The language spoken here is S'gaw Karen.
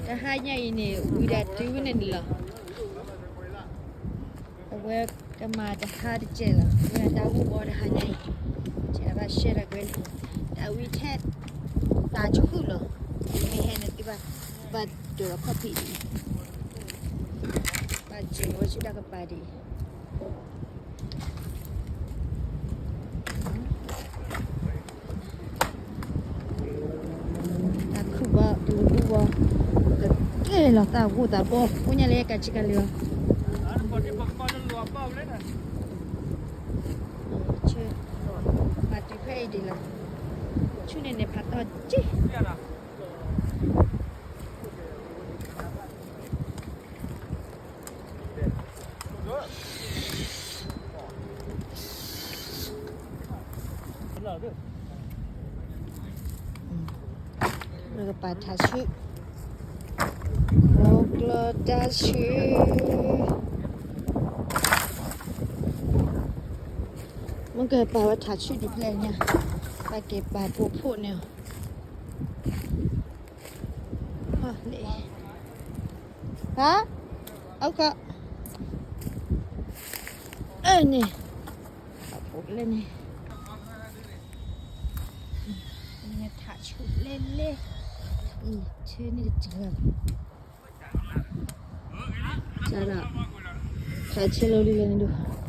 တဟါညါအံၤန့ၣ် ဝံၤဒၣ်တုၤဝဲန့ၣ်န့ၣ်လီၤ. အဝဲကမၤတဟါတစဲးလီၤ. ဝဲဒၣ်တၢ်အိၣ်ဝဲတဟါညါအံၤ, ကဘၣ်ရှဲတၢ်ကွဲးန့ၣ်, တၢ်ဝံထဲတၢ်ဆူၣ်လီၤ. မ့ၢ်ဟဲန့ၣ်သုဘၣ်, ဘၣ်ဒိးလီၤခီၣ်ဖံးအံၤ, ဘၣ်စၢၤဝဲဆူတၢ်ကပၤဒံး တၢ်ခုၣ်ဘၣ်တလူၤဘူၣ်ဘၣ်, ကကဲလီၤသးဂိၢ်သးဘီ, အိၣ်ညါလၢကၤဆံကၤလၢာ်အီၤ, ဆၢ, မၤတုၤဖဲအံၤဒံးလီၤ, ဆူန့ၣ်န့ၣ်ဖးထီက့ၢ် လၢကပာ်ထးဆူၣ်, မိၢ်ကျီတၢ်ဆူၣ်, မ့ၢ်ကပာ်ဝဲထးဆူၣ်ဒ်ဖျဲၣ်ညါ, ပာ်က့ၤပာ်ပိာ်ဖှိၣ်န့ၣ်, ဟါ, အက, အန့ၣ်, ပာ်ပိာ်ဖျဲၣ်န့ၣ်, ထးဆူၣ်လဲၣ်လဲၣ်, ဆဲန့ၣ်တစှၤ, စးဒီး, ထးဆဲလီၤလံလၢန့ၣ်ဒိၣ်